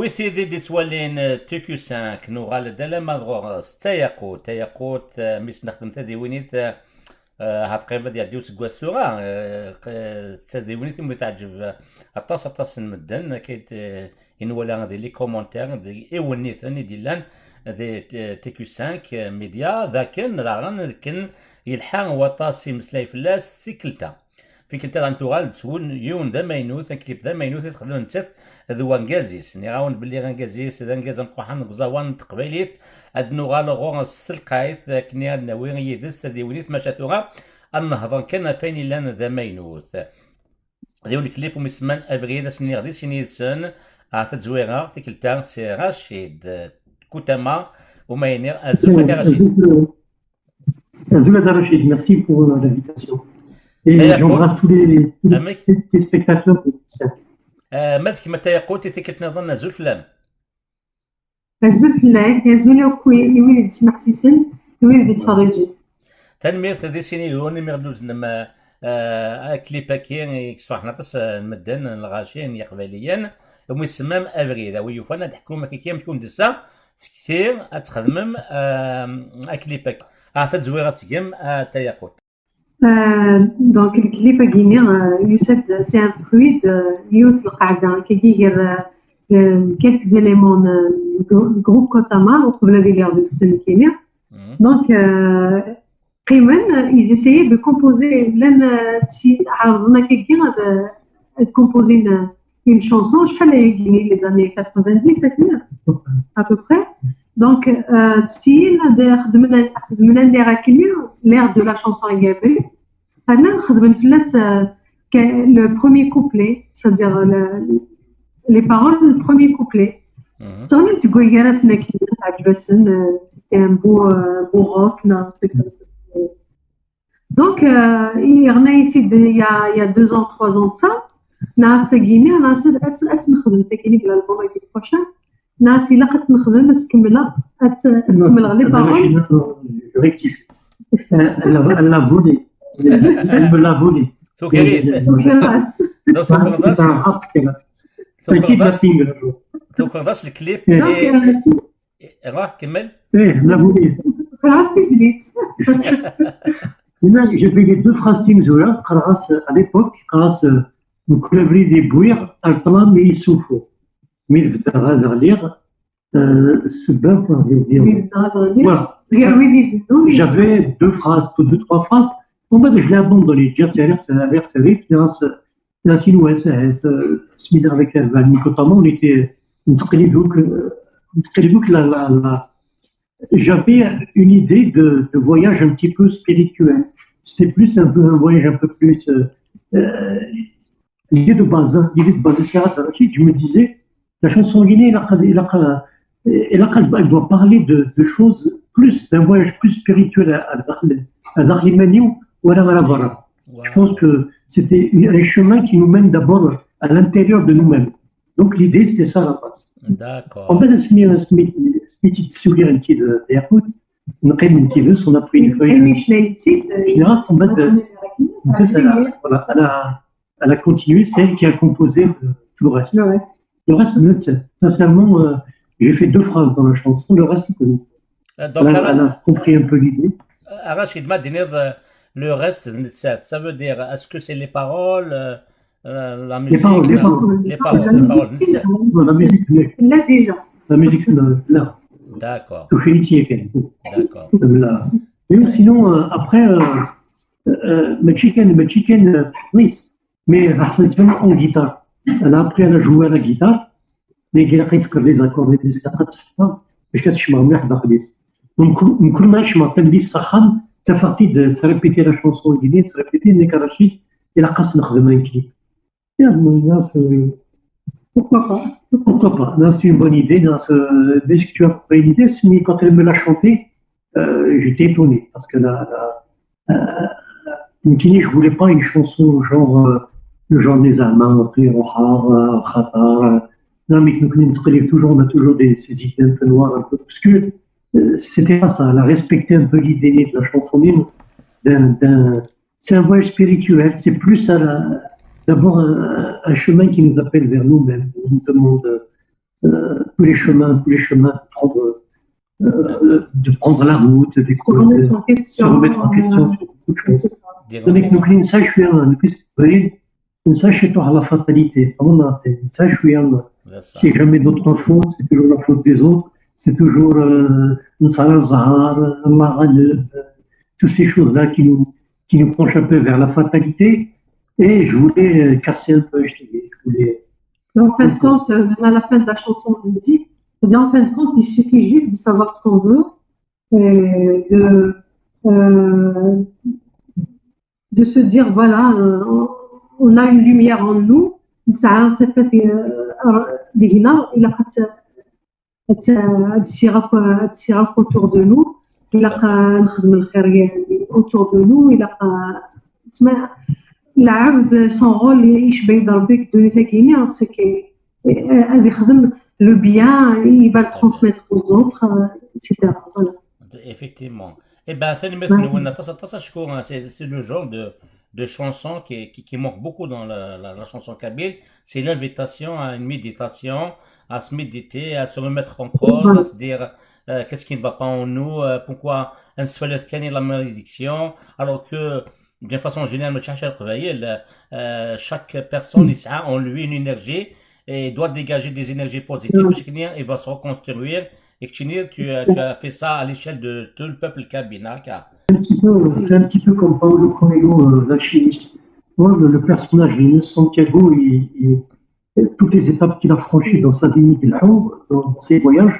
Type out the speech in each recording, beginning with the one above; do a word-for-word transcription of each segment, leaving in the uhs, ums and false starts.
Wid tid i d-ittwalin, eh, T Q cinq, nuɣal-d alamma d ɣur-s Tayaqut. Tayaqut, eh, mi s-nexdem tadiwinit, eh, eh, ɣef qrib ad iɛeddi useggas tura, eh, q-, d tadiwinit imi teɛǧeb, eh, aṭas, aṭas n medden, akka i t-, eh, i nwala di les commentaires, di iwenniten i d-illan di, eh, T Q cinq, eh, Media, d akken daɣen, d akken yelḥa waṭas imeslay fell-as tikkelt-a. Tikkelt-a daɣen tuɣal-d s wun-, yiwen d amaynut, aklip d amaynut i texdem nettat d wergaz-is. Nniɣ-awen belli argaz-is d argaz ameqqran deg uẓawan n teqbaylit. Ad nuɣal ɣur-s s telqayt akken ad nawi yid-s tadiwinit, maca tura ad nehḍer kan ɣef wayen yellan d amaynut. D yiwen uklip umi semman Abrid, ad s-nniɣ di sin yid-sen, ah, tazwira, tikkelt-a si Racid Kutama, uma iniɣ azul fak a Racid. Azul a Racid, merci pour, euh, l'invitation. Et j'embrasse tous les, tous les téléspectateurs de T Q cinq. Ah, ma d kemm a Tayaqut, i tikkelt niḍen, azul fell-am. Azul fell-ak, azul akk i, i wid i d-smeḥsisen, i wid i d-ittferriǧen. Tanemmirt di sin yid-wen imi ɣ-d-tuznem, ah, ah, aklip-agi i yesferḥen aṭas, ah, n medden, n lɣaci, n Yiqbayliyen, umi semman Abrid. A wi yufan ad ḥkum akka amek wen-d-tessa tekti ad txedmem, ah, aklip-agi. Ah, tazwira ad tgem, ah, Tayaqut. Euh, donc, le clip Aguini, euh, Youssef, c'est un fruit de Youssef Qaida, qui est, euh, euh, quelques éléments, euh, du grou-, groupe Kotama, au problème de l'air de Sénégal. Donc, euh, Qqimen, ils essayaient de composer, llan, euh, si, ɛerḍen akka ad, euh, ad composer une, une chanson, شحال هي, les années quatre-vingt-dix, à peu près. Donc, euh, ttsettiyen ad xedmen, xedmen l'air akken, l'air de la chanson Agabe. Xedmen, xedmen fell-as, euh, que le premier couplet, c'est-à-dire le, les paroles, le premier couplet. Ttɣennin deg waygar-asen akken, teɛǧeb-asen, euh, c'était un beau, euh, beau rock, là, un truc comme ça. Donc, euh, yerna-yi-tt-id il y a, il y a deux ans, trois ans de ça. Nniɣ-as tagini, nniɣ-as ad, ad, ad tt-nexdem tagini deg l'album-agi prochain. Nniɣ-as ilaq ad tt-nexdem, ad s-kemmleɣ, ad tt-, ad s-kemmleɣ les paroles. Je rectifie. Elle, elle l'a, elle l'a volé. Elle me l'a volé. Tuker-it. Tuker-as. C'est un rap qu'elle a fait. C'est un kidnapping, un jour. Tuker-as le clip. Donc, euh, si. Ruḥ, kemmel. Eh, la volée. Xlaṣ tizlit. Là, j'avais les deux phrases timezwura, qqareɣ-as, à l'époque, qqareɣ-as, euh, mkul abrid i wwiɣ, ar ṭṭlam i yessufuɣ. Mi d-beddeɣ ad ɣliɣ, euh, ssebba, enfin, je veux dire, voilà. Gar wid ibennun. J'avais deux phrases, deux, trois phrases. Bon, ben, je l'ai abandonné. Déjà, c'est-à-dire, c'est-à-dire, c'est-à-dire, c'est-à-dire, c'est-à-dire, c'est-à-dire, euh, asmi d avec Ervan, notamment, on était, on se la, la, la, j'avais une idée de, de voyage un petit peu spirituel. C'était plus un, un voyage un peu plus, euh, euh, l'idée de base, hein, l'idée de base, c'est ça, je me disais, la chanson Guinée, elle a, elle a, elle a, elle doit parler de, de choses plus, d'un voyage plus spirituel à, à, à, à Darlimani ou à la Maravara. Je pense que c'était une, un chemin qui nous mène d'abord à l'intérieur de nous-mêmes. Donc l'idée, c'était ça à la base. D'accord. En fait, ce qui, ce qui, ce qui est souligné, qui est de, de, on a pris une feuille. Général, en fait, voilà, elle a, elle a continué, c'est elle qui a composé le, tout le reste. Le reste. Le reste, sincèrement, euh, j'ai fait deux phrases dans la chanson, le reste, euh, donc, elle a, elle a compris un peu l'idée. Rachid, ma d-tiniḍ, euh, le reste, ça veut dire, est-ce que c'est les paroles, euh, euh, la musique, les paroles, les paroles, les paroles, la musique, la musique, là, déjà. La musique, là. D'accord. D'accord. Là. Et sinon, euh, après, euh, euh, mačči kan, mačči kan, euh, oui, mais en guitare. Elle a appris à la jouer à la guitare. Mais il a fait les accords, les accords, parce que je m'en merde. Donc, mkul ma je m'appelle Lisa Khan, ça fait de, de répéter la chanson, de répéter, mais Karachi, il a cassé le clip. Pourquoi pas ? Pourquoi pas ? Non, c'est une bonne idée. Non, c'est, dès que tu as compris l'idée, c'est quand elle me l'a chanté, euh, j'étais étonné. Parce que là, là, euh, je voulais pas une chanson genre, euh, le genre des Allemands, après, Rohar, euh, Khatar, euh, non, mais nous, nous, toujours, on a toujours des, ces idées un peu noires, un peu obscures. Euh, c'était pas ça. Elle a respecté un peu l'idée de la chanson, d'un, d'un, c'est un voyage spirituel, c'est plus à la, d'abord un, un chemin qui nous appelle vers nous-mêmes, on nous demande, euh, euh, tous les chemins, tous les chemins de prendre, euh, de prendre la route, de, Se remettre en de se remettre en question. Question sur beaucoup de choses. Des Donc, reprises. Donc, une sage, une sage, une sage, c'est la fatalité. Vraiment, c'est une sage, C'est ça. C'est jamais notre faute, c'est toujours la faute des autres, c'est toujours euh, نصرى الزهر, الله غالب, euh, toutes ces choses-là qui nous, qui nous penchent un peu vers la fatalité. Et je voulais euh, casser un peu, je, je voulais Mais en fin de compte, euh, même à la fin de la chanson, on le dit, c'est-à-dire, en fin de compte, il suffit juste de savoir ce qu'on veut, et de, euh, de se dire, voilà, euh, on a une lumière en nous, ça, ça fait, euh, دينا, il a هاد السيرة, هاد السيرة autour de nous, il a نخدم الخير يعني autour de nous, il a تسمى العبد son rôle يعيش بعيد ربي الدنيا تاكيني c'est que غادي يخدم le bien, il va le transmettre aux autres, euh, et cetera. Voilà. Effectivement. Eh ben, tanemmirt-nwen aṭas, aṭas, acku, hein, c'est, c'est le genre de, de chanson qui, qui, qui manque beaucoup dans la, la, la chanson kabyle. C'est l'invitation à une méditation, à se méditer, à se remettre en cause, à se dire euh, qu'est-ce qui ne va pas en nous, euh, pourquoi on se fait la malédiction, alors que d'une façon générale, ماشي حاجة القبايل, euh, chaque personne a en lui une énergie et doit dégager des énergies positives parce qu'il va se reconstruire et que tu, tu, as- tu as fait ça à l'échelle de tout le peuple kabyle, hein, car Un petit peu, c'est un petit peu comme Paulo Coelho, euh, l'alchimiste. Moi, le, le personnage de Santiago, il, il- toutes les étapes qu'il a franchies dans sa vie, dans, dans ses voyages,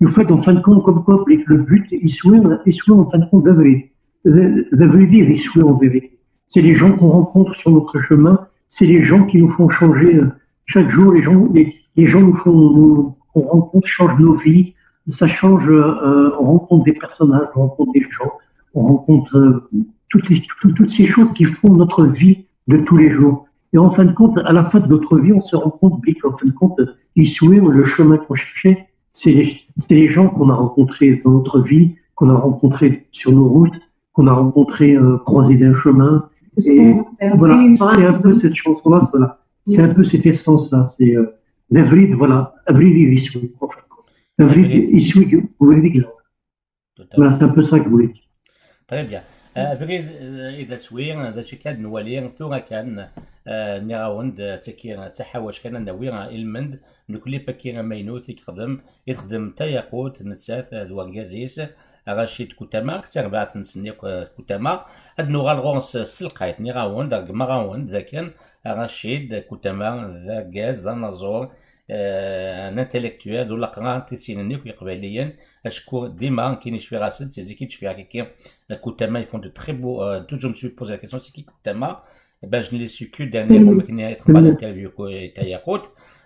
il fait en fin de compte comme quoi le but, il suit, il suit en fin de compte d'œuvrer. D'œuvrer, il suit en vérité. C'est les gens qu'on rencontre sur notre chemin, c'est les gens qui nous font changer euh, chaque jour. Les gens, les, les gens nous font, nous, on rencontre, changent nos vies. Ça change. Euh, on rencontre des personnages, on rencontre des gens, on rencontre euh, toutes, les, toutes, toutes ces choses qui font notre vie de tous les jours. Et en fin de compte, à la fin de notre vie, on se rend compte qu'en fin de compte, il suit le chemin qu'on cherchait. C'est les, c'est les gens qu'on a rencontrés dans notre vie, qu'on a rencontrés sur nos routes, qu'on a rencontrés euh, croisés d'un chemin. Et voilà, c'est un peu cette chanson-là, voilà. C'est un peu cette essence-là. C'est euh, d'abrid, voilà, abrid, il suit, en fin de compte. Abrid, il suit, vous voulez dire. Voilà, c'est un peu ça que je voulais dire. Très bien. Abrid i d aswi, d acu kan nwali tura kan, nniɣ-awen-d d taḥawact kan ad nawi i lmend n uklip-agi amaynut i yexdem, i texdem Tayaqut, nettat d urgaz-is Rachid Kutama, d tarbaɛt-nsen akk Kutama. Ad nuɣal ɣur-s s telqayt, nniɣ-awen-d, ṛeggmeɣ-awen-d dakken Rachid Kutama d argaz, d anaẓur, un intellectuel d ulaqra tisinin akk iqbayliyen, acku dima nekkin cfiɣ-as-d, si zik i d-cfiɣ kiki Kutama, ils font de très beaux, euh, toujours je me suis posé la question, c'est qui Kutama? Eh ben, je ne l'ai su que dernièrement, mais il y a l'interview Tayaqut.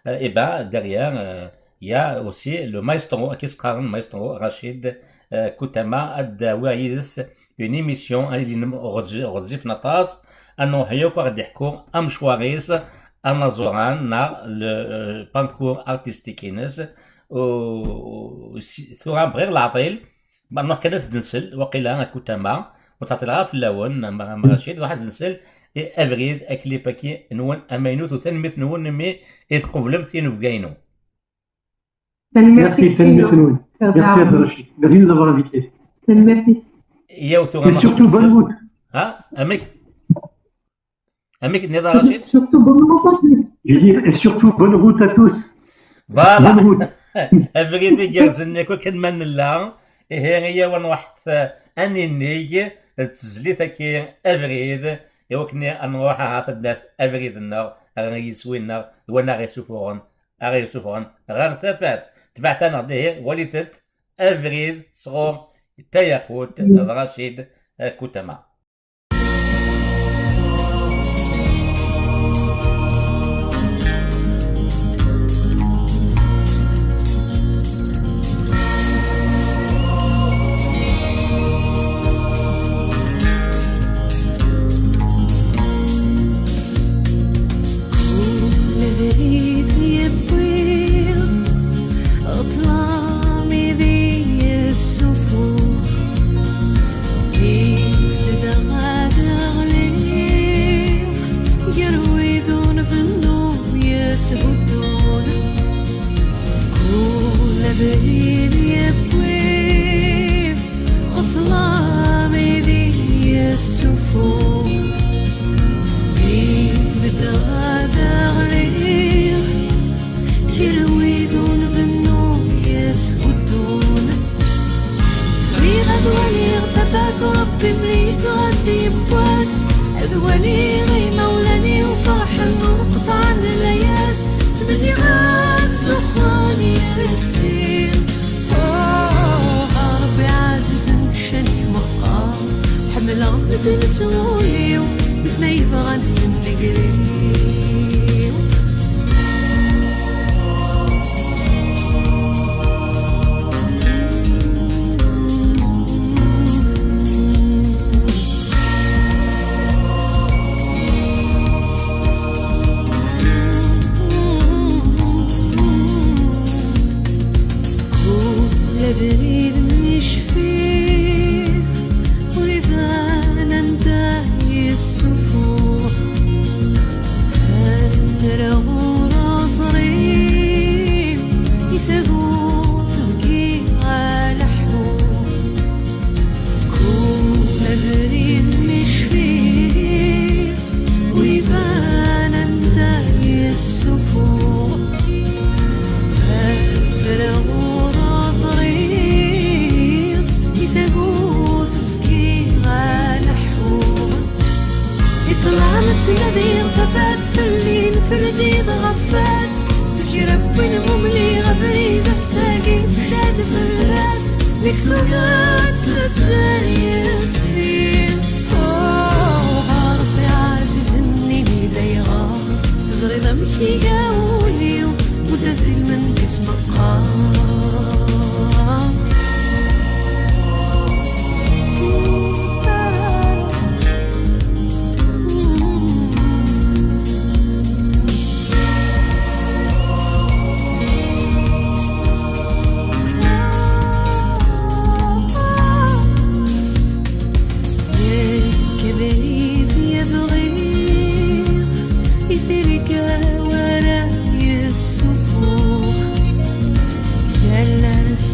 Euh, et ben, derrière, euh, il y a aussi le maestro, qui se maestro, Rachid euh, Kutama, ad d-awiɣ yid-s une émission, ad ilin ɣezzif n aṭas, ad nruḥ yakk ad d-iḥku amecwar-is, anaẓuran neɣ le euh, parcours artistique-ines. Tura bɣiɣ leɛṭil, ma nruḥ kan ad s-d-nsel, waqila akkutama, ur ttɛeṭṭileɣ ara fell-awen, am Racid, ruḥ ad s-d-nsel i abrid aklip-agi nwen amaynut, u tanemmirt-nwen imi i tqeblem tinubga-inu. Merci, tanemmirt-nwen. Merci à Rachid. Merci de nous avoir invités. Tanemmirt. Yaw tura. Et surtout, bonne route. Ha, amek? Amek tenniḍ a Racid? Surtout bonne route à tous. Je dis, et surtout bonne route à tous. Voilà. Bonne route. Abrid igerrzen akk akken ma nella. Ihi, iyaw ad nruḥ ad ninig d tezlit-agi abrid, i wakken ad nruḥ ahat ad naf abrid-nneɣ ɣer yiswi-nneɣ d win aɣ-yessufɣen, aɣ-yessufɣen ɣer tafat. Tebɛet-aneɣ-d ihi, walit-d abrid sɣur Tayaqut d Racid Kutama. Abrid yewwi ṭṭlam i d yessufuɣ. Mi beddeɣ ad aɣliɣ, kra wid ur nbennu yetthuddun. Bɣiɣ ad waliɣ tafat Rebbi mliɣ ɣas yiwwas. Ad waliɣ imawlan-iw ferḥen ur qeṭɛen layas. Ttmenniɣ ad zuxxen yes-i. Oh, a Rebbi ɛzizen, ccan-ik meqqer. Ḥemmleɣ medden s wul-iw, d netta yebɣan d nnger-iw. Kul abrid mi cfiɣ, ur iban anda yessufuɣ. Ddreɣ ur aẓrim, i tagut zgiɣ aleḥḥuɣ. Kul abrid mi cfiɣ, ur iban anda yessufuɣ. Ddreɣ ur aẓrim, i tagut zgiɣ aleḥḥuɣ. I ṭṭlam ttnadiɣ tafat fell-i, nefredi-d ɣef wass. Zik Rebbi n mumliɣ abrid ass-agi, tefcad fell-as. Deg tuget tbeddel yes-i. Oh, a Rebbi ɛzizen, ini-d ayɣer. Teẓriḍ amek iga wul-iw, mudd-as-d i lmend-is meqqer. Nekk abrid i bɣiɣ, i tirga wara yessufuɣ. Yal ass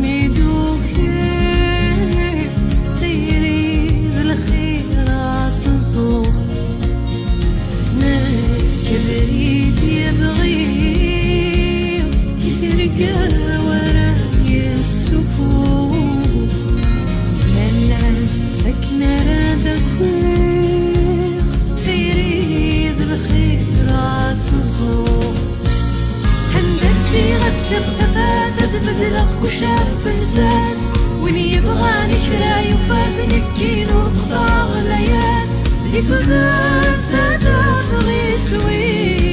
mi d-ukiɣ, tayri d lxir ad teẓẓuɣ. Nekk abrid i bɣiɣ, i tirga wara yessufuɣ. Yal ass akken ara d-akiɣ, tayri d lxir ad teẓẓuɣ. Anda ddiɣ ad ssiɣ tafat, ad beddleɣ kuc ɣef lsas. Win yebɣan i kra yufa-t, nekkin ur qeḍɛeɣ layas. Di tudert ad afeɣ iswi.